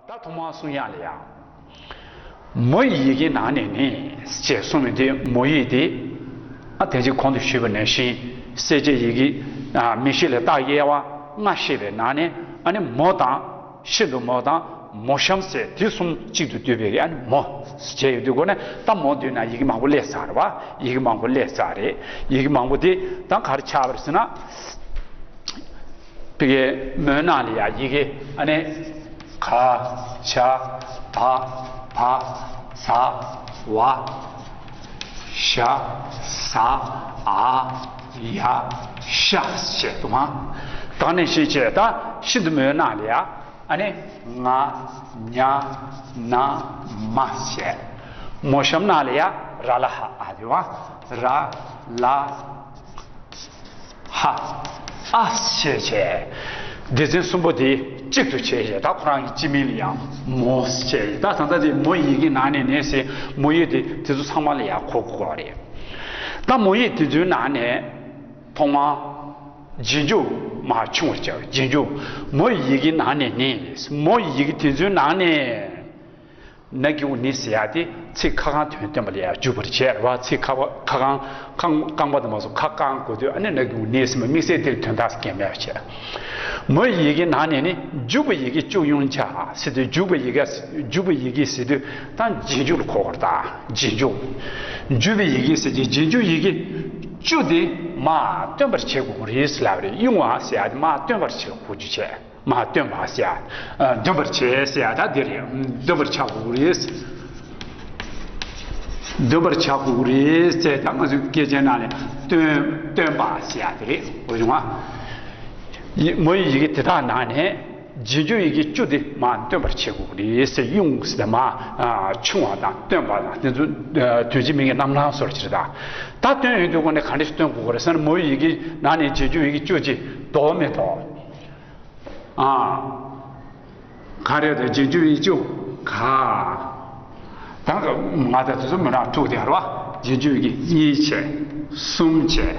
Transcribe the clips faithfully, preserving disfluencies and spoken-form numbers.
ད་ཐོག་མར་གསུང་ཡག་ལ་ཡ། མོ་ཡི་ཡི་གེའི་ནང་ནས་ནི་ཅེས་གསུངས་པའི་དེ་མོ་ཡིག་དེ། ཨ་དེ་རྗེས་གོང་དུ་ཞུས་པ་ནང་བཞིན་གསལ་བྱེད་ཡི་གེ། ཨ་མིང་གཞི་ལས་རྟགས་དབྱེ་བ་ལྔ་བཤད་པའི་ནང་ནས་ཨ་ནི་མོ་དང་། ཤིན་ཏུ་མོ་དང་མོ་གཤམ་ཟེར་དེ་གསུམ་གཅིག་ཏུ་བསྡུས་པའི་ཨ་ནི་མོ་བྱས་ཡོད་དུས་སྒོ་ནས་ད་མོ་བསྡུས་ན་ཡི་གེ་མང་པོ་སླེབས་ཚར་བ། ཡི་གེ་མང་པོ་སླེབས་ཚར་རེད། ཡི་གེ་མང་པོ་དེ་ད་ག་རེ་ཆགས་པ་རེད་ཟེར་ན། ཕ་གིའི་མོའི་ནང་ལ་ཡ་ཡི་གེ་ཨ་ནི་ག་ཇ་ད་བ་ཛ་ཝ་ཞ་ཟ་འ་ཡ་ཤ་ཞེས་འདུག་ཨང་། ད་ནི་ཤེས་བྱས་ད་ཤིན་ཏུ་མོའི་ནང་ལ་ཡ་ཨ་ནི་ང་ཉ་ན་མ་ཞེས། མོ་གཤམ་ནང་ལ་ཡ་ར་ལ་ཧ་འ་དེ་བ་ར་ལ་ཧ་ཨ་ཞེས་བྱས། སྡེ་ཚན་གསུམ་པོ་དེ་གཅིག་ཏུ་བྱས་བྱས་ད་ཁོ་རང་གི་སྤྱི་མིང་ལ་ཡང་མོ་ཞེས་བྱས། ད་ད་ལྟ་དེ་མོ་ཡི་གེ་ནང་ནས་ནས་ཟེར་མོ་ཡིག་དེ་དེ་ཚོ་ཚང་མ་ལ་ཡང་གོ་དགོས་པ་རེད། ད་མོ་ཡིག་དེ་ཚོའི་ནང་ནས་ཐོག་མར་རྗེས་འཇུག་མར་ཕྱུང་བར་བྱ་བ། རྗེས་འཇུག་མོ་ཡི་གེ་ནང་ནས་ནི་མོ་ཡི་གེ་དེ་ཚོའི་ནང་ནས། ན་གི་གུ་ནི་ཟེར་ཡག་དེ་ཚིག་ཁ་གང་དོན་སྟོན་པ་ལ་ཡང་འཇུག་པར་བྱེད་རེད་བ། ཚིག་ཁ་བ་ཁ་གང་ཁ་རྐང་པ་དུ་མ་སོང་ཁ་རྐང་གོ་དུས་ཨ་ནི་ན་གི་གུ་ནི་ཟེར་མ་དམིགས་བསལ་དེར་དོན་དག་སྐྱེ་མེད་པ་བྱས། མོ་ཡི་གེ་ནང་ནས་ནི་འཇུག་པའི་ཡི་གེ་བཅུ་དབྱུང་བྱ་ཟེར་དུས་འཇུག་པའི་ཡི་གེ་འཇུག་པའི་ཡི་གེ་ཟེར་དུས་ད་རྗེས་འཇུག་ལ་གོ་དགོས་རེད། ད་རྗེས་འཇུག་འཇུག་པའི་ཡི་གེ་ཟེར་གྱི་རྗེས་འཇུག་ཡི་གེ་བཅུ་དེ་མར་སྟོན་པར་བྱེད་དགོས་རེད་ཟེར་ལབ་རེད། དབྱུང་བ་ཟེར་ཡག་དེ་མར་སྟོན་པར་བྱེད་དགོས་རྒྱུ་བྱས། མར་སྟོན་པ་ཟེར་ཡ། འདོན་པར་བྱེད་ཟེར་ཡ་ད་འདི་རེད། འདོན་པར་བྱ་དགོས་རེད། འདོན་པར་བྱ་དགོས་རེད་ཟེར་ད་ང་ཚོའི་སྐད་ཆའི་ནང་ནས་སྟོན་སྟོན་པ་ཟེར་ཡ་དེ་རེད། འོ་བྱུང་ང་། མོ་ཡི་ཡི་གེ་དེ་དག་ནང་ནས་རྗེས་འཇུག་ཡི་གེ་བཅུ་དེ་མར་སྟོན་པར་བྱེད་དགོས་རེད་ཟེར། དབྱུང་ཟེར་མར་ཕྱུང་བ་དང་སྟོན་པ་དང་དེ་ཚོ་དོན་གཅིག་མིང་གི་རྣམ་སྣང་སོར་ཕྱིར་དང་། ད་སྟོན་ཡོང་དུས་སྒོ་ནས་ག་འདྲ་ཞིག་སྟོན་དགོས་རེད་ཟེར་ན་མོ་ཡི་ཡི་གེ་ནང་ནས་རྗེས་འཇུག་ཡི་གེ་བཅུ་གཅིག་འདོགས་མི་འདོགས། ཨ། ག་རེ་དང་རྗེས་འཇུག་ཡིག་བཅུ་ག་ད་ང་ད་དུ་མི་རང་དྲུག་དེ་ར་བ། རྗེས་འཇུག་ཡིག་གཉིས་བྱས། གསུམ་བྱས།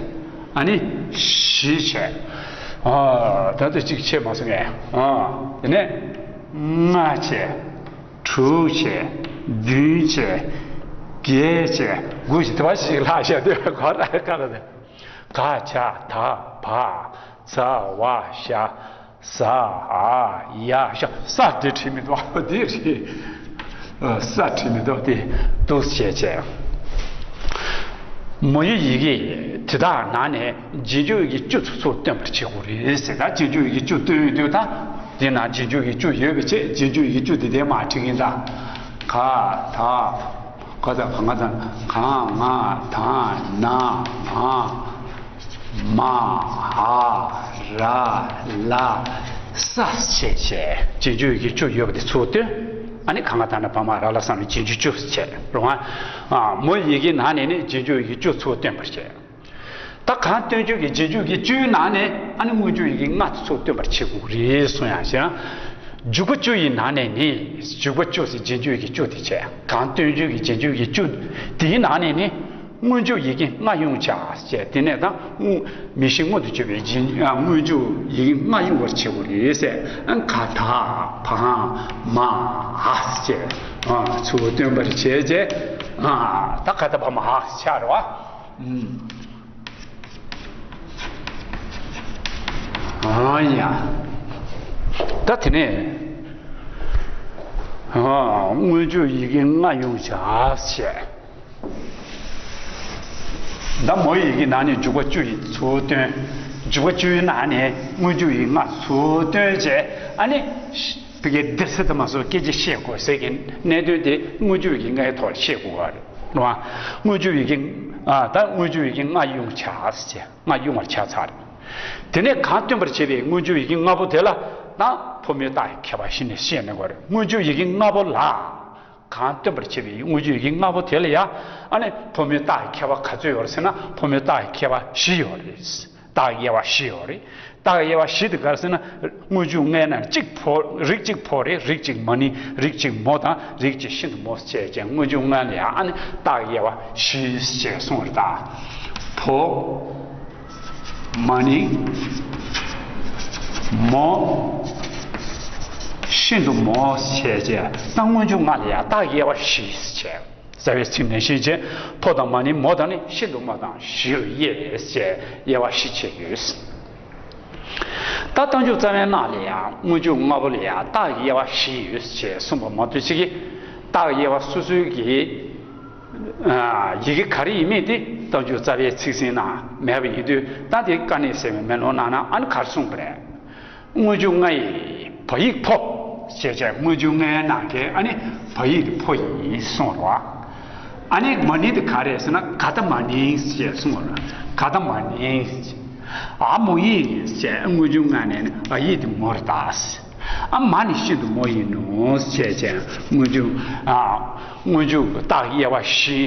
ཨ་ནི་བཞི་བྱས། ཨ། ད་དུ་གཅིག་བྱས་མ་སོང་ངས། ཨ། དེ་ནས་ལྔ་བྱས། དྲུག་བྱས། བདུན་བྱས། བརྒྱད་བྱས། དགུ་བྱས། དེ་བ་ཞིག་ལྷག་བྱས་དེ་ག་ར་ག་ར་དེ། ག་ཇ་ད་བ་ཛ་ཝ་ཞ་ཟ་འ་ཡ་ཤ། ས་དེ་བྲིས་མི་འདུག་དེ་རེད། ས་བྲིས་མི་འདུག་དེ་འདུག་བྱས་བྱས། མོ་ཡི་ཡི་གེ་དེ་དག་ནང་ནས་རྗེས་འཇུག་ཡི་གེ་བཅུ་ཚོ་ཚོ་སྟོན་པར་བྱེད་དགོས་རེད་ཟེར། ད་རྗེས་འཇུག་ཡི་གེ་བཅུ་སྟོན་ཡོང་དུས་ད་དེ་ནང་རྗེས་འཇུག་ཡི་གེ་བཅུ་ཡོད་པའི་ཆེད་རྗེས་འཇུག་ཡི་གེ་བཅུ་དེ་དེ་མ་བྲིས་ཀྱིན་ད་ག་ད། ག་ད་ག་ང་ད་ག་ང་ད་ན་བ་མ་འ་ར་ལ་ས་བྱས་བྱས་རྗེས་འཇུག་ཡི་གེ་བཅུ་ཡོད་པ་དེ་ཚུར་སྟོན། ཨ་ནི་ག་ང་ད་ན་བ་མ་ར་ལ་ས་ནི་རྗེས་འཇུག་བཅུ་བྱས་རུང་ཨ། མོ་ཡི་གེ་ནང་ནས་ནི་རྗེས་འཇུག་ཡི་གེ་བཅུ་ཚུར་སྟོན་པར་བྱས། ད་གང་སྟོན་རྒྱུ་གི་རྗེས་འཇུག་གི་བཅུའི་ནང་ནས་ཨ་ནི་སྔོན་འཇུག་ཡི་གེ་ལྔ་ཚོ་སྟོན་པར་བྱེད་དགོས་རེད་གསུང་ཡང་ཞེ་ན། འཇུག་པ་བཅུ་ཡི་ནང་ནས་ནི་འཇུག་པ་བཅུ་ཟེར་རྗེས་འཇུག་ཡི་གེ་བཅུ་དེ་བྱས། གང་སྟོན་རྒྱུ་གི་རྗེས་འཇུག་ཡི་གེ་བཅུ་དེའི་ནང་ནས་ནི་སྔོན་འཇུག་ཡི་གེ་ལྔ་དབྱུང་བྱ་ཞེས་དེ་ནས་ད་སྔོན་མིང་གཞི་སྔོན་དུ་བརྗོད་པའི་རྗེས་སྔོན་འཇུག་ཡི་གེ་ལྔ་དབྱུང་བར་བྱེད་དགོས་རེད་ཟེར། ག་ད་བ་མ་འ་ཞེས་ཚུར་སྟོན་པར་བྱས་རྗེས་ད་ག་ད་བ་མ་འ་ཆགས་རེད་བ། ཨང་ཡ། ད་དེ་ནས་སྔོན་འཇུག་ཡི་གེ་ལྔ་དབྱུང་བྱ་ཞེས། ད་མོ་ཡི་ཡི་གེ་ནང་ནས་འཇུག་པ་བཅུ་ཡི་ཚུར་སྟོན། འཇུག་པ་བཅུའི་ནང་ནས་སྔོན་འཇུག་ཡི་གེ་ལྔ་ཚུར་སྟོན་བྱས། ཨ་ནི། བི་གའི་སྡེ་ཚན་དུ་མ་སོགས་སྐད་ཆ་བཤད་དགོས་ཟེར་གྱི་གནད་དོན་དེ་སྔོན་འཇུག་གི་ལྔའི་ཐོག་བཤད་དགོས་པ་རེད་བ། སྔོན་འཇུག་ཡི་གེ་ཨ་ད་སྔོན་འཇུག་ཡི་གེ་ལྔ་དབྱུང་བྱ་ཟེར་ལྔ་དབྱུང་བར་བྱ་ཚར་རེད། དེ་ནས་གང་སྟོན་པར་བྱེད་པའི་སྔོན་འཇུག་ཡི་གེ་ལྔ་པོ་དེ་ལ་ད་ཕོ་མོའི་རྟགས་ཀྱི་ཁྱད་པར་གཞི་ནས་བཤད་ནས་དགོས་རེད། སྔོན་འཇུག་ཡི་གེ་ལྔ་པོ་ལ། གང་སྟོན་པར་བྱེད་པའི་སྔོན་འཇུག་ཡི་གེ་ལྔ་པོ་དེ་ལ་ཡང་ཨ་ནི་ཕོ་མོའི་རྟགས་ཀྱི་ཁྱད་པར་ག་ཚོད་ཡོད་རེད་ཟེར་ན་ཕོ་མོའི་རྟགས་ཀྱི་ཁྱད་པར་བཞི་ཡོད་རེད། རྟགས་དབྱེ་བ་བཞི་ཡོད་རེད། རྟགས་དབྱེ་བ་བཞི་དེ་ག་རེ་ཟེར་ན། སྔོན་འཇུག་ལྔའི་ནང་གཅིག་ཕོ། རིགས་གཅིག་ཕོ་རེད། རིགས་གཅིག་མོ་ནི། རིགས་གཅིག་མོ་དང་རིགས་གཅིག་ཤིན་ཏུ་མོ་བཅས་ཀྱང་སྔོན་འཇུག་ལྔ་ལ་ཡང་ཨ་ནི་རྟགས་དབྱེ་བ་བཞི་ཞེས་གསུངས་པ་རེད་ད། ཕོ། མོ་ནི། མོ། ཤིན་ཏུ་མོ་ཞེས་བྱས། ད་སྔོན་འཇུག་ལྔ་ལ་ཡང་རྟགས་དབྱེ་བ་བཞི་ཞེས། རྩ་བའི་ཚིག་ནང་བཞིན་བྱས། ཕོ་དང་མ་ནིང་མོ་དང་ནི། ཤིན་ཏུ་མོ་དང་བཞིར་དབྱེ་ཞེས་དབྱེ་བ་བཞི་ཕྱེ་ཡོད། ད་རྟགས་འཇུག་རྩ་བའི་ནང་ལ་ཡང་སྔོན་འཇུག་ལྔ་པོ་ལ་ཡང་རྟགས་དབྱེ་བ་བཞི་ཡོད་ཅེས་གསུངས་པ་མ་གཏོགས། གཅིག་གིས་རྟགས་དབྱེ་བ་སོ་སོའི་གི་ཡི་གེ་ག་རེ་ཡིན་མིན་དེ་རྟགས་འཇུག་རྩ་བའི་ཚིག་ཟིན་ན་མེད་པ་ཡིན་དུས། ད་དེ་དཀའ་གནད་གསལ་བའི་མེ་ལོང་ནང་ན་ཨ་ནི་ག་རེ་གསུངས་པ་རེད། སྔོན་འཇུག་ལྔ་ཡི་བ་ཡིག་ཕོ་ཞེས་བྱས། སྔོན་འཇུག་ལྔའི་ནང་གི་ཨ་ནི་བ་ཡིག་དེ་ཕོ་ཡིན་གསུངས་རོ། ཨ་ནི་མ་ནིང་དེ་ག་རེ་ཟེར་ན། ག་ད་མ་ནིང་ཞེས་གསུངས་རོ། ག་ད་མ་ནིང་། ཨ་མོ་ཡིག་ཞེས་སྔོན་འཇུག་ལྔ་ནས་ནི་ཨ་ཡིག་དེ་མོ་རེད་ད། ཨ་མ་ནི་ཤིན་ཏུ་མོ་ཡིན་ནོ་ཞེས་བྱས། སྔོན་འཇུག་ཨ་སྔོན་འཇུག་རྟགས་དབྱེ་བ་བཞི།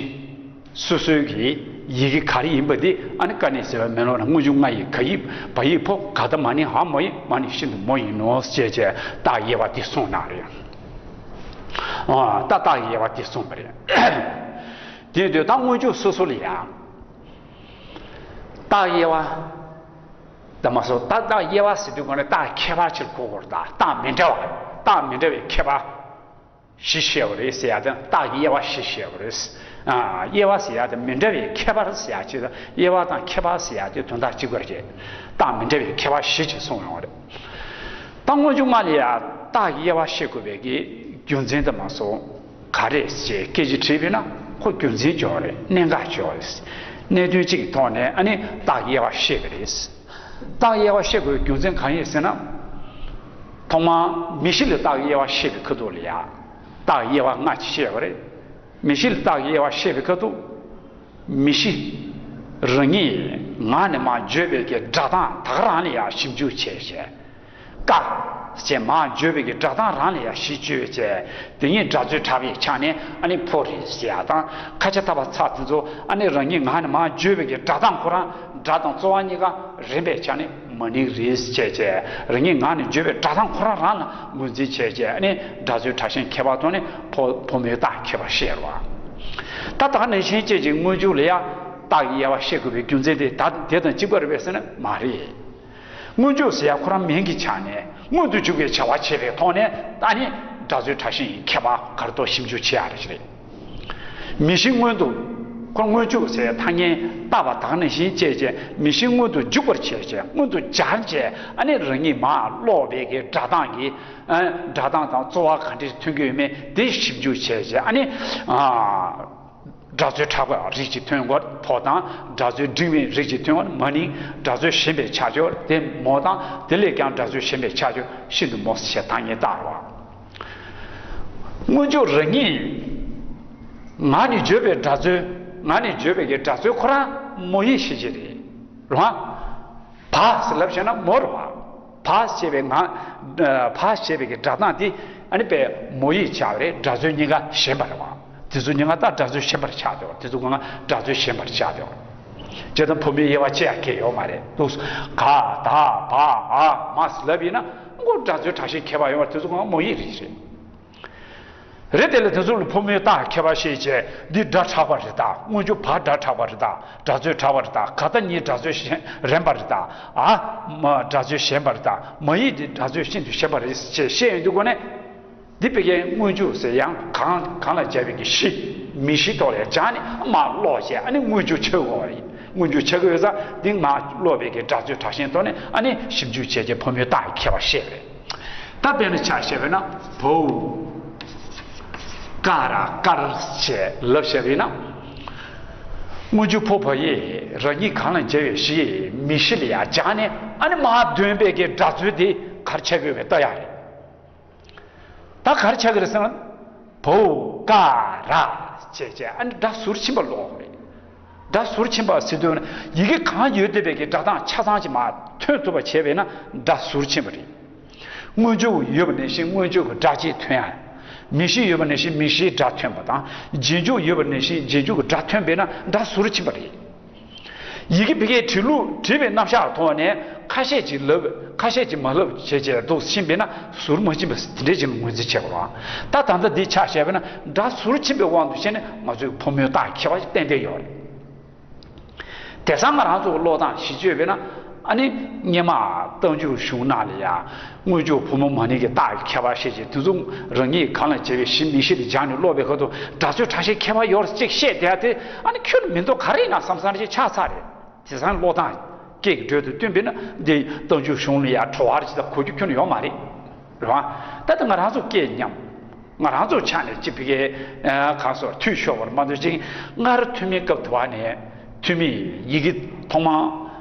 སོ་སོའི་གི་ཡི་གེ་ག་རེ་ཡིན་པ་དེ་ཨ་ནི་དཀའ་གནད་གསལ་བའི་མེ་ལོང་ལ་སྔོན་འཇུག་ལྔ་ཡི་ག་ཡིག་བ་ཡིག་ཕོ། ག་ད་མ་ནིང་། ཨ་མོ་ཡིག། མ་ནི་ཤིན་ཏུ་མོ་ཡིན་ནོ་ཞེས་བྱས་རྟགས་དབྱེ་བ་དེ་གསུངས་གནང་རེད། ཨ་ད་རྟགས་དབྱེ་བ་དེ་གསུངས་པ་རེད། དེ་དུས་ད་སྔོན་འཇུག་སོ་སོ་ལ་ཡང་རྟགས་དབྱེ་བ། ད་མ་སོ་ད་རྟགས་དབྱེ་བ་ཟེར་དུས་གོང་ནས་རྟགས་ཁྱད་པར་ཕྱིར་གོ་དགོས་རེད། ད་རྟགས་མི་འདྲ་བ། རྟགས་མི་འདྲ་བའི་ཁྱད་པར་བཞི་བཤད་པ་རེད་ཟེར་ཡ་དེ། རྟགས་དབྱེ་བ་བཞི་བཤད་པ་རེད། ཨ་དབྱེ་བ་ཟེར་ཡ་དེ་མི་འདྲ་བའི་ཁྱད་པར་ཟེར་ཡ་ཅིག་དང་། དབྱེ་བ་དང་ཁྱད་པར་ཟེར་ཡ་དེ་དོན་དག་གཅིག་པ་རེད། རྟགས་མི་འདྲ་བའི་ཁྱད་པར་བཞི་ཅིག་གསུངས་ཡོང་བ་རེད། ད་སྔོན་འཇུག་ལྔ་ལ་ཡ་རྟགས་དབྱེ་བ་བཤད་དགོས་པའི་གི་རྒྱུ་མཚན་དེ་མ་སོང་ག་རེ་ཞེས་སྐད་ཆ་དྲིས་པས་ན། ཁོ་རྒྱུ་མཚན་ཅིག་ཡོད་རེད། གནད་འགག་ཅིག་ཡོད་རེད། གནད་དོན་གཅིག་གི་ཐོག་ནས་ཨ་ནི་རྟགས་དབྱེ་བ་བཤད་པ་རེད། རྟགས་དབྱེ་བ་བཤད་དགོས་རྒྱུ་མཚན་གང་ཡིན་ཟེར་ན། ཐོག་མར་མིང་གཞི་ལ་རྟགས་དབྱེ་བ་བཤད་པའི་ཁ་ཐུག་ལ་ཡ་རྟགས་དབྱེ་བ་ལྔ་ཅིག་བཤད་པ་རེད། མིང་གཞི་ལ་རྟགས་དབྱེ་བ་བཤད་པའི་ཁ་ཐུག་མིང་གཞི་རང་ཉིད་ངག་ནས་མར་བརྗོད་པའི་གི་སྒྲ་གདངས་ད་ག་རང་ལ་ཡང་ཞིབ་འཇུག་བྱས་བྱས། ཀ་ཅེས་མར་བརྗོད་པའི་གི་སྒྲ་གདངས་རང་ལ་ཡང་ཞིབ་འཇུག་བྱས། དེ་ཉིད་སྒྲ་རྩོལ་དྲག་པའི་ཆ་ནས་ཨ་ནི་ཕོ་རེད་ཟེར་ཡ་དང་། ཁ་ཆ་ཐ་བ་ཚ་དེ་ཚོ་ཨ་ནི་རང་ཉིད་ངག་ནས་མར་བརྗོད་པའི་གི་སྒྲ་གདངས་ཁོ་རང་། སྒྲ་དང་རྩོལ་བ་གཉིས་ཀ་རན་པའི་ཆ་ནས་མ་ནིང་རེད་ཟེར་བྱས། རང་ཉིད་ངག་ནས་བརྗོད་པའི་སྒྲ་གདངས་ཁོ་རང་རང་ལ་ངོས་འཛིན་བྱས་བྱས། ཨ་ནི་སྒྲ་རྩོལ་དྲག་ཞན་ཁྱད་པར་ཐོག་ནས་ཕོ་ཕོ་མོའི་རྟགས་ཁྱད་པར་བཤད་རོགས། ད་ད་ག་ནང་བཞིན་བྱས་ཀྱི་སྔོན་འཇུག་ལ་ཡ་རྟགས་ཀྱི་དབྱེ་བ་བཤད་དགོས་པའི་རྒྱུ་མཚན་དེ་ད་དེ་དང་གཅིག་པ་རེད་པས་ཟེར་ན་མ་རེད། སྔོན་འཇུག་ཟེར་ཡ་ཁོ་རང་མིང་གི་ཆ་ནས་སྔོན་དུ་འཇུག་པའི་བྱ་བ་བྱེད་པའི་ཐོག་ནས་ཨ་ནི་སྒྲ་རྩོལ་དྲག་ཞན་གྱི་ཁྱད་པར་ག་རེ་ཐོག་ཞིབ་འཇུག་བྱེད་ཡ་རེད། མིང་གཞི་སྔོན་དུ། ཁོ་སྔོན་འཇུག་ཟེར་ཐ་སྙད་བཏགས་པ་དག་ནང་བཞིན་བྱས་བྱས་མིང་གཞི་སྔོན་དུ་འཇུག་པར་བྱས་བྱས་སྔོན་དུ་སྦྱར་བྱས། ཨ་ནི་རང་ཉིད་མར་ཀློག་པའི་གི་སྒྲ་གདངས་ཀྱི་ཨ་སྒྲ་གདངས་དང་རྩོལ་བ་ག་འདྲ་ཐོན་གྱི་ཡོད་མེད་དེ་ཞིབ་འཇུག་བྱས་བྱས། ཨ་ནི་ཨ་སྒྲ་རྩོལ་དྲག་པའི་རིགས་ཀྱི་ཐོན་དགོས་ཕོ་དང་། སྒྲ་རྩོལ་འབྲིང་བའི་རིགས་ཀྱི་ཐོན་དགོས་མ་ནིང་། སྒྲ་རྩོལ་ཞན་པའི་ཆ་སྦྱོར་དེ་མོ་དང་། དེ་ལས་ཀྱང་སྒྲ་རྩོལ་ཞན་པའི་ཆ་སྦྱོར་ཤིན་ཏུ་མོ་ཞེས་ཐ་སྙད་བཏགས་རོགས། སྔོན་འཇུག་རང་ཉིད་ངག་ནས་བརྗོད་པའི་སྒྲ་རྩོལ། ངག་ནས་བརྗོད་པའི་གི་སྒྲ་རྩོལ་ཁོ་རང་མོ་ཡིག་ཤེས་བྱེད་རེད་རོ། བ་ཟེར་ལབ་བྱས་ན་མོ་རེད་བ། བ་ཞེས་པའི་ངག་བ་ཞེས་པའི་གི་སྒྲ་གདངས་དེ་ཨ་ནི་པའི་མོ་ཡིག་ཆགས་པ་རེད། སྒྲ་རྩོལ་གཉིས་ཀ་ཞན་པ་རེད་བ། དེ་ཚོ་གཉིས་ཀ་ད་སྒྲ་རྩོལ་ཞན་པར་ཆགས་འདུག་དེ་ཚོ་གང་ག་སྒྲ་རྩོལ་ཞན་པར་ཆགས་འདུག་བྱས་ཙང་ཕོ་མོའི་དབྱེ་བ་ཕྱེ་ཡ་གལ་ཡོད་མ་རེད་འདུག་ག་ད་བ་འ་མ་ཟེར་ལབ་ཡིན་ན་ཁོ་སྒྲ་རྩོལ་དྲག་ཞན་ཁྱད་པར་ཡོད་པ་དེ་ཚོ་གང་ག་མོ་ཡིག་རེད་རེད། རེད། དེ་ལ་དེ་ཚོ་ལ་ཕོ་མོའི་རྟགས་ཁྱད་པར་ཤེས་བྱས། འདི་སྒྲ་དྲག་པ་རེད་ད། སྔོན་འཇུག་བ་སྒྲ་དྲག་པ་རེད་ད། སྒྲ་རྩོལ་དྲག་པ་རེད་ད། ག་ད་གཉིས་སྒྲ་རྩོལ་ཞན་རན་པ་རེད་ད། འ་མ་སྒྲ་རྩོལ་ཞན་པ་རེད་ད། མ་ཡིག་འདི་སྒྲ་རྩོལ་ཤིན་ཏུ་ཞན་པ་རེད་ཅེས་བཤད་ཡོང་དུས་སྒོ་ནས། འདི་བི་ཀའི་སྔོན་འཇུག་ཟེར་ཡང་གང་གང་ལ་སྦྱར་བའི་གི་གཞི། མིང་གཞི་ཐོག་ལ་སྦྱར་ནས་མར་ཀློག་བྱས། ཨ་ནི་སྔོན་འཇུག་ཆགས་དགོས་པ་རེད། སྔོན་འཇུག་ཆགས་དགོས་ཙང་འདི་ངག་ཀློག་པའི་གི་སྒྲ་རྩོལ་དྲག་ཞན་ཐོག་ནས་ཨ་ནི་ཞིབ་འཇུག་བྱས་རྗེས་ཕོ་མོའི་རྟགས་ཁྱད་པར་བཤད་པ་རེད། ད་དཔེར་ན་ཆ་བཞག་པ་ན་བའོ། ཀ་ར་དཀར་ཞེས་ལབ་བཞག་པ་ཡིན་ན། སྔོན་འཇུག་ཕོ་བ་ཡིག་རང་ཉིད་གང་ལ་སྦྱར་བའི་གཞི་ཡི་མིང་གཞི་ལ་ཡང་སྦྱར་ནས་ཨ་ནི་མར་འདོན་པའི་གི་སྒྲ་རྩོལ་དེ་ག་རེ་ཆགས་ཀྱི་ཡོད་པའི་ལྟ་ཡག་རེད། ད་ག་རེ་ཆགས་ཀྱི་རེད་ཟེར་ན། བའོ་ཀ་ར་ཅེས་བྱས་ཨ་ནི་སྒྲ་ཟུར་ཕྱིན་པ་ཀློག་རེད། སྒྲ་ཟུར་ཕྱིན་པ་ཟེར་དུས་ན་ཡི་གེ་གང་ཡོད་བསྡད་པའི་གི་སྒྲ་གདངས་ཆ་ཚང་ཅིག་མར་ཐོན་ཐུབ་པ་བྱས་པས་ན་སྒྲ་ཟུར་ཕྱིན་པ་རེད། སྔོན་འཇུག་ཡོད་པ་ནང་བཞིན་སྔོན་འཇུག་གི་སྒྲ་གཅིག་ཐོན་ཡ། མིང་གཞི་ཡོད་པ་ནང་བཞིན་མིང་གཞིའི་སྒྲ་ཐོན་པ་དང་། རྗེས་འཇུག་ཡོད་པ་ནང་བཞིན་རྗེས་འཇུག་གི་སྒྲ་ཐོན་པས་ན་སྒྲ་ཟུར་ཕྱིན་པ་རེད། ཡི་གེ་བི་ཀའི་བྲིས་ལུགས་བྲིས་པའི་རྣམ་གཞག་ཐོག་ནས་ཁ་ཤས་ཅིག་ལབ་ཁ་ཤས་ཅིག་མ་ལབ་བྱས་བྱས་འདུག་ཕྱིན་པས་ན་ཟུར་མ་ཕྱིན་པ་དེ་འདྲས་ཅིག་ལ་ངོས་འཛིན་བྱེད་དགོས་པ། ད་ད་ལྟ་འདི་ཆ་བཞག་པས་ན་སྒྲ་ཟུར་ཕྱིན་པའི་དབང་དུ་བྱས་ནས་ང་ཚོས་ཕོ་མོའི་རྟགས་ཁྱད་པར་ཏན་ཏན་ཡོད་རེད། དེང་སང་ང་རང་ཚོ་གི་ཀློག་སྟངས་གཞི་བཅོས་པས་ན་ ཨ་ནི་སྔོན་མ་རྟགས་འཇུག་གཞུང་ནང་ལ་ཡང་སྔོན་འཇུག་བུ་མོ་མ་ཎི་གི་རྟགས་ཀྱི་ཁྱད་པར་བཤད་ཅིང་། དེ་ཚོ་རང་ཉིད་གང་ལ་བྱེད་པའི་གཞི་མིང་གཞི་ལ་སྦྱར་ནས་ཀློག་པའི་ཁ་ཐུག་སྒྲ་ཚུལ་དྲག་ཞན་ཁྱད་པར་ཡོད་ཅེས་བཤད་བསྡད་ཡ་དེ། ཨ་ནི་ཁྱོན་མི་འདུག་ག་རེ་ཡིན་ན་བསམ་བསམ་ཅིག་ཆགས་ཚར་རེད། དེང་སང་ཀློག་སྟངས་སྐད་ཀྱི་འགྲོས་དང་བསྟུན་པས་ན་འདི་རྟགས་འཇུག་གཞུང་ལ་ཡང་བྲོ་བ་ཅིག་དང་གོ་རྒྱུ་ཁྱོན་ཡོད་མ་རེད། རེད་བ། ད་ལྟ་ང་རང་ཚོ་སྐད་ཉམས། ང་རང་ཚོ་ཆ་ནས་ཅི་ཕི་གའི་གང་སོགས་འཐུས་ཤོར་བར་མ་འདོད་ཅིང་། སྔར་ཐོན་མིའི་སྐབས་དུ་བ་ནས་ཐོན་མིའི་ཡི་གེ་ཐོག་མ་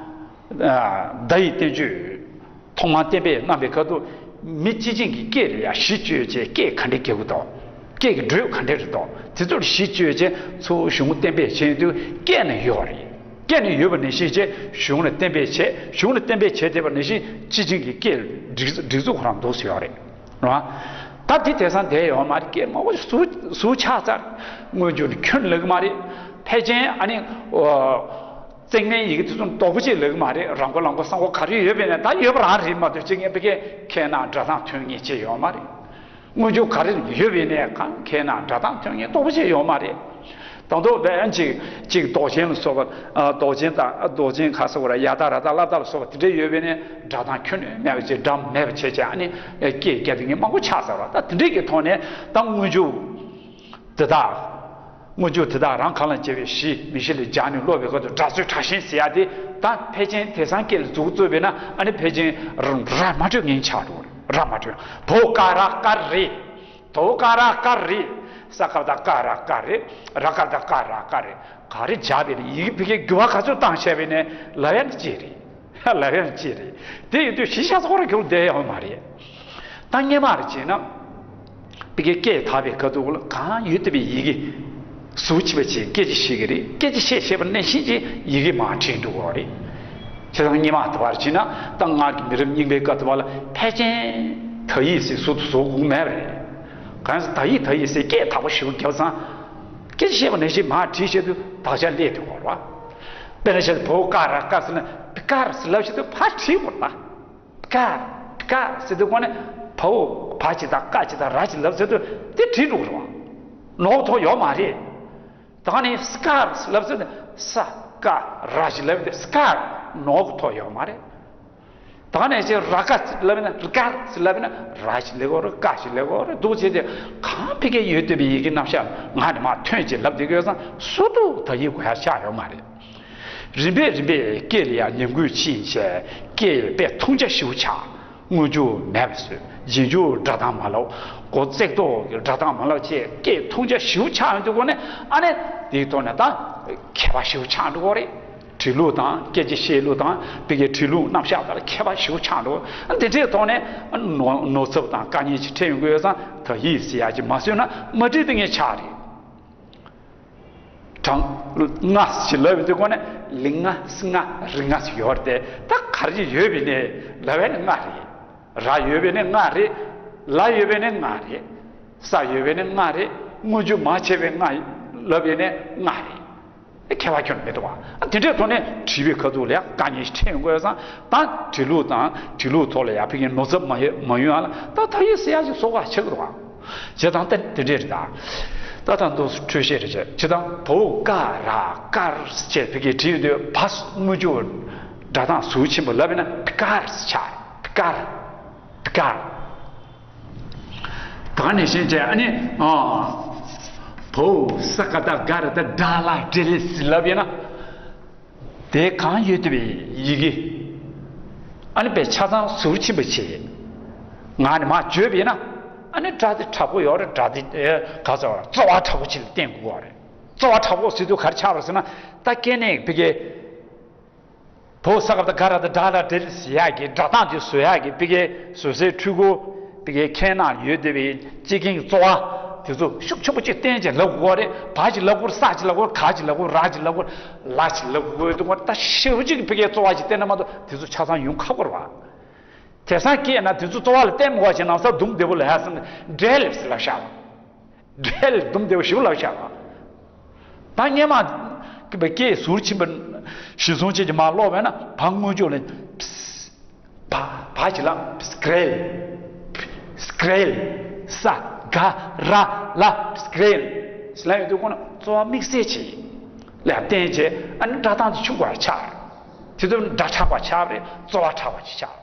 བརྡ་ཡི་བསྟན་བཅོས་ཐོག་མར་གཏན་འབེབས་གནང་པའི་ཁ་ཐུག་མི་སྤྱི་བྱིངས་ཀྱི་སྐད་ལ་ཡང་གཞི་བཅོལ་བྱས་སྐད་ག་འདྲ་རྒྱག་གི་འདུག་སྐད་ཀྱི་འགྲོས་ག་འདྲ་རེད་འདུག་དེ་ཚོར་གཞི་བཅོལ་བྱས་གཙོ་བོ་གཞུང་གཏན་འབེབས་བྱས་དུས་སྐད་ནི་ཡོད་རེད། སྐད་ནི་ཡོད་པ་ནང་བཞིན་བྱས་གཞུང་ལ་གཏན་འབེབས་བྱས། གཞུང་ལ་གཏན་འབེབས་བྱས་བསྡད་པ་ནང་བཞིན་སྤྱི་བྱིངས་ཀྱི་སྐད་སྒྲིག་སྒྲིག་འཛུགས་ཁོ་རང་འདུག་སེ་ཡོད་རེད། རེད་བ། ད་དེ་དེང་སང་བསྡད་ཡོད་མ་རེད། སྐད་མང་པོ་ཟུར་ཟུར་ཆགས་ཚར། སྔོན་འཇུག་ནི་ཁྱོན་ལབ་ཀྱི་མ་རེད། ཕལ་ཆེར་ཨ་ནི་ཨོ་བརྩེགས་མའི་ཡི་གེ་དེ་ཚོ་རྡོག་པོ་གཅིག་ལབ་ཀྱི་མ་རེད། རང་མགོ་ལང་མགོ་གསང་མགོ་ག་རེ་ཡོད་པའི་ནས་ད་ཡོད་པ་རང་རེད་མ་གཏོགས། ཅིག་ངས་ཕ་གིར་ཁྱེད་རང་སྒྲ་གདངས་ཐོན་མཁན་ཅིག་ཡོད་མ་རེད། སྔོན་འཇུག་ག་རེ་ཡོད་པའི་ནས་གང་ཁྱེད་རང་སྒྲ་གདངས་ཐོན་མཁན་རྡོག་པོ་གཅིག་ཡོད་མ་རེད། ད་དུང་བས་ཅིག་ཅིག་འདོགས་ཅན་ལ་སོགས་པ། ཨ་འདོགས་ཅན་དང་འདོགས་ཅན་ག་ཟེར་བ་ར། ཡ་བཏགས་ར་བཏགས་ལ་བཏགས་ལ་སོགས་པ་དེ་འདྲ་ཡོད་པའི་ནས་སྒྲ་གདངས་ཁྱོན་ནས་མེད་པ་བྱས། སྒྲ་མེད་པ་བྱས་བྱས། ཨ་ནི་སྐད་རྒྱག་དུས་ངས་མང་པོ་ཆགས་ཚར་བ། ད་དེ་འདྲས་ཀྱི་ཐོག་ནས་ད་སྔོན་འཇུག་དེ་དག་སྔོན་འཇུག་དེ་དག་རང་གང་ལ་བྱེད་པའི་གཞི་མིང་གཞི་ལ་སྦྱར་ནས་ཀློག་པའི་སྐབས་སུ་སྒྲ་ཚུལ་དྲག་ཞན་ཟེར་ཡ་དེ་ད་ཕལ་ཆེར་དེང་སང་སྐད་ལ་འཛུགས་རྩོད་པས་ན། ཨ་ནི་ཕལ་ཆེར་ར་མ་འཕྲོད་མཁན་ཆགས་འགྲོ། ར་མ་འཕྲོད། བོ་ཀ་ར་ཀ་རེད། དོ་ཀ་ར་ཀ་རེད། ས་ཀ་བཏགས་སྐ་ར་སྐ་རེད། ར་ཀ་བཏགས་སྐ་ར་སྐ་རེད། ག་རེ་བྱས་པས་ན། ཡི་གེ་ཕ་གིར་འགྱུར་བ་ག་ཚོད་བཏང་བྱས་པས་ན་ལབ་ཡ་ནི་གཅིག་རེད། ལབ་ཡ་ནི་གཅིག་རེད། དེ་ཡིན་དུས་གཞི་ཆགས་ས་ཁོ་རང་འགྱུར་བསྡད་ཡོད་མ་རེད། ད་སྔོན་མ་རེ་བྱས་ན་ཕ་གིར་སྐད་དག་པའི་ཁ་ཐུག་ལ་གང་ཡོད་བསྡད་པའི་ཡི་གེ་ཟུར་ཕྱིན་པ་བྱས་སྐད་ཆ་བཤད་ཀྱི་རེད། སྐད་ཆ་བཤད་བཤད་པ་ནང་བཞིན་གྱི་ཡི་གེ་མར་བྲིས་འགྲོ་གི་རེད། བྱས་ཙང་སྔོན་མ་དུ་བར་བྱས་ན་ད་སྔར་གྱི་མི་རབས་རྙིང་པའི་སྐབས་དུ་བ་ལ་ཕལ་ཆེར་དག་ཡིག་ཟེར་ཟུར་དུ་བཟོ་དགོས་མེད་པ་རེད། གང་ཟེར་དག་ཡིག་དག་ཡིག་ཟེར་སྐད་དག་པོ་ཞེ་པོ་བརྒྱབ་ཙང་། སྐད་ཆ་བཤད་པ་ནང་བཞིན་མར་བྲིས་བྱས་དུས་དག་ཆ་སླེབས་འགྲོ་གི་རེད་བ། དཔེར་ན་བཤད་ན་བོ་ཀ་ར་ཀ་ཟེར་ན། ཀ་ར་ཟེར་ལབ་བྱས་དུས་ཕར་བྲིས་དགོས་རེད་ད། ཀ་ཀ་ཟེར་དུས་གོང་ནས་བ་འོ་བ་ཅིག་དང་ཀ་ཅིག་དང་ར་ཅིག་ལབ་ཟེར་དུས་དེ་བྲིས་འགྲོ་གི་རེད་བ། ནོར་ཐོག་ཡོད་མ་རེད། ད་ནི་སྐར་ལབ་ཟེར་ནས་ས་ཀ་ར་ཅིག་ལབ་དེ་སྐར་ནོར་ཐོག་ཡོད་མ་རེད། ད་ནས་ཅིག་ར་ཀ་ལབ་ན་རི་ཀ་ལབ་ན་ར་ཅིག་ལབ་དགོས་རེད། ཀ་ཅིག་ལབ་དགོས་རེད། འདུག་བྱས་ཏེ་གང་ཕ་གིར་ཡོད་བསྡད་པའི་ཡི་གེ་རྣམ་གཞག་ང་ནི་མར་ཐོན་ཅིག་ལབ་བསྡད་ཀྱི་ཡོད་ཙང་སུ་དུ་དག་ཡིག་དགོས་ཡ་ཆགས་ཡོད་མ་རེད། རིམ་པས་རིམ་པས་སྐད་ལ་ཡང་ཉམས་རྒུད་ཕྱིན་བྱས་སྐད་དཔེ་མཐོང་རྒྱ་ཞེ་པོ་ཆགས། སྔོན་འཇུག་མེད་པ་བཟོས། རྗེས་འཇུག་སྒྲ་གདངས་མ་ལབ། མགོ་བརྩེགས་ཐོག་གི་སྒྲ་གདངས་མ་ལབ་བྱས་སྐད་མཐོང་རྒྱ་ཞེ་པོ་ཆགས་ཡོང་དུས་གོང་ནས། ཨ་ནི་དེའི་ཐོག་ནས་ད་ཁྱད་པར་ཞེ་པོ་ཆགས་འགྲོ་གི་རེད། བྲིས་ལུགས་དང་སྐད་ཆ་བཤད་ལུགས་དང་ཕ་གིའི་བྲིས་ལུགས་རྣམ་གཞག་དག་ལ་ཁྱད་པར་ཞེ་པོ་ཆགས་འགྲོ། ཨ་ནི་དེ་འདྲའི་ཐོག་ནས་ནོར་ནོར་ཚབས་དང་དཀའ་ངལ་ཅིག་འཕྲད་ཡོང་གི་ཡོད་ཙང་། དག་ཡིག་ཟེར་ཡ་ཅིག་མ་བཟོས་ན་མ་བྲིས་བསྡད་མཁན་ཆགས་རེད། གྲངས་ལྔ་ཞེས་ལབ་པའི་དུས་གོང་ནས་ལི་ལྔ་སི་ལྔ་རི་ལྔ་ཞིག་ཡོད་རེད་དེ། ད་ག་རེ་ཡོད་པའི་ནས་ལབ་པ་ནི་ལྔ་རེད། ར་ཡོད་པའི་ནས་ལྔ་རེད། ལ་ཡོད་པའི་ནས་ལྔ་རེད། ས་ཡོད་པའི་ནས་ལྔ་རེད། སྔོན་འཇུག་མ་བྱས་པའི་ལྔ་ལབ་པའི་ནས་ལྔ་རེད། ཁྱད་པར་ཁྱོན་མི་འདུག་བ། དེ་འདྲའི་ཐོག་ནས་བྲིས་པའི་ཁ་ཐུག་ལ་དཀའ་ངལ་ཞིག་འཕྲད་ཡོང་གི་ཡོད་ཙང་། ད་བྲིས་ལུགས་དང་བྲིས་ལུགས་ཐོག་ལ་ཡ་ཕ་གིའི་ནོར་ཚབས་མ་ཡོང་མ་ཡོང་ཡ་ལ་ད་དག་ཡིག་ཟེར་ཡ་ཞིག་བཟོ་དགོས་ཆགས་ཀྱི་འདུག་བ། བྱས་ཙང་ད་དེ་འདྲས་རེད་ད། ད་ད་འདུག་སེ་འཕྲོས་བཤད་རེ་བྱས། བྱས་ཙང་བ་འོ་ཀ་ར་ཀར་ཅེས་ཕ་གིར་བྲིས་ཡོང་དུས་བ་སྔོན་འཇུག་སྒྲ་གདངས་ཟུར་ཕྱིན་པ་ལབ་ན་པི་ཀར་ཆགས། པི་ཀར། པི་ཀར། ད་ནས་བཤད་བྱས། ཨ་ནི་ཨ་བ་འོ་ས་ཀ་བཏགས་སྒ་ར་བཏགས་སྒྲ་ལ་སྒྲལ་ཟེར་ལབ་ཡོད་ན། དེ་གང་ཡོད་བསྡད་པའི་ཡི་གེ་ཨ་ནི་དཔེ་ཆ་ཚང་ཟུར་ཕྱིན་པ་བྱས། ང་ནི་མར་བརྗོད་པས་ན། ཨ་ནི་སྒྲ་དེ་དྲག་པོ་ཡོད་རེད། སྒྲ་དེ་ཨེ་ག་ཚོད་རྩོལ་བ་དྲག་པོ་ཅིག་ལ་བརྟེན་དགོས་པ་རེད། རྩོལ་བ་དྲག་པོ་ཟེར་དུས་ག་རེ་ཆགས་རེད་ཟེར་ན། ད་སྐད་ནས་ཕ་གིའི་བ་འོ་ས་ཀ་བཏགས་སྒ་ར་བཏགས་སྒྲ་ལ་སྒྲལ་ཟེར་ཡག་གི་སྒྲ་གདངས་དེ་བཟོ་ཡག་གི་ཕ་གིའི་བཟོ་སའི་འཕྲུལ་འཁོར། ཕ་གིའི་ཁའི་ནང་ཡོད་བསྡད་པའི་སྤྱི་རྒྱན་གྱི་རྩོལ་བ་དེ་ཚོ་ཤུགས་ཆེན་པོ་ཅིག་བསྟན་བྱས་ལབ་དགོས་རེད། བ་ཞིག་ལབ་དགོས་རེད། ས་ཞིག་ལབ་དགོས་རེད། ག་ཞིག་ལབ་དགོས་རེད། ར་ཞིག་ལབ་དགོས་རེད། ལ་ཞིག་ལབ་དགོས་རེད། འདུག་ག་ད་ཞེ་པོ་ཅིག་གི་ཕ་གིའི་རྩོལ་བ་ཞིག་བསྟན་ན་མ་གཏོགས་དེ་ཚོ་ཆ་ཚང་ཡོང་ཁག་པོ་རེད་བ། དེང་སང་སྐད་ན་དེ་ཚོ་རྩོལ་བ་ལ་བརྟེན་མི་དགོས་བྱས་ནམ་ས་དུམ་བདེ་པོ་ལ་ཡ་སེམས་འབྲེལ་ལབ་ཟེར་ལབ་ཤག་བ། འབྲེལ་དུམ་བདེ་པོ་ཞེ་པོ་ལབ་ཤག་བ། ད་སྔོན་མ་སྐད་ཟུར་ཕྱིན་པ་གཞིར་བཟུང་བྱས་ཀྱི་མར་ཀློག་པས་ན། བ་སྔོན་འཇུག་ལ་བ་བ་ཞིག་ལ་སྐྲལ། སྐྲལ། ས་ག་ར་ལ་སྐྲལ་ཟེར་ལབ་ཡོང་དུས་གོང་ན་རྩོལ་བ་དམིགས་བསལ་ཅིག་ལ་བརྟེན་བྱས། ཨ་ནི་སྒྲ་གདངས་དེ་ཆུང་དགོས་ཆགས། དེ་ཚོ་སྒྲ་ཕྲ་བ་ཆགས་རེད། རྩོལ་བ་ཕྲ་བ་ཅིག་ཆགས།